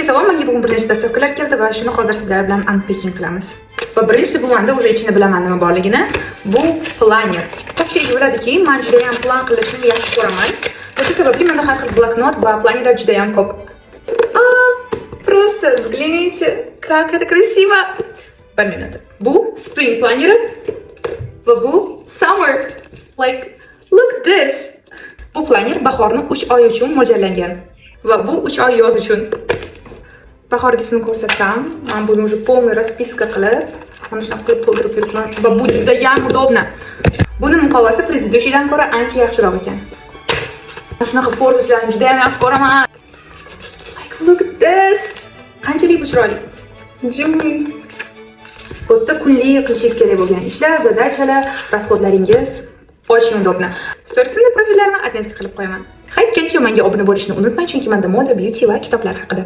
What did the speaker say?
Salom, menga bugun bir nechta доставка lar keldi va shuni hozir sizlar bilan unpacking qilamiz. Va birinchisi, bu menda уже ichini bilaman nima borligini. Bu planer. Ko'pchilik biladiki, men juda ham plan qilishni yaxshi ko'raman. Va shu sababli menda har xil bloknot va planerlar juda ham ko'p. А, просто взгляните, как это красиво. Bir minut. Bu spring planeri va bu summer. Like, look this. Bu planer bahorni 3 oy uchun mo'ljallangan va bu 3 oy yoz uchun. Bahorgisini ko'rsatsam, men buni уже полный расписка qilib, mana shunaqa qilib to'ldirib yuribman va bu juda ham удобно. Buni muqovasi предыдущий dan ko'ra ancha yaxshiroq ekan. Shunaqa forzalarni juda ham yaxshi ko'raman. Like, look at this. Qanchalik bu chiroyli. Jim. Bu yerda kunlik qilishingiz kerak bo'lgan ishlar, задача lar, расход laringiz, очень удобно. Storiesimda profillarini отметка qilib qo'yaman. Qaytgancha menga obuna bo'lishni unutmang, chunki menda moda, beauty va kitoblar haqida.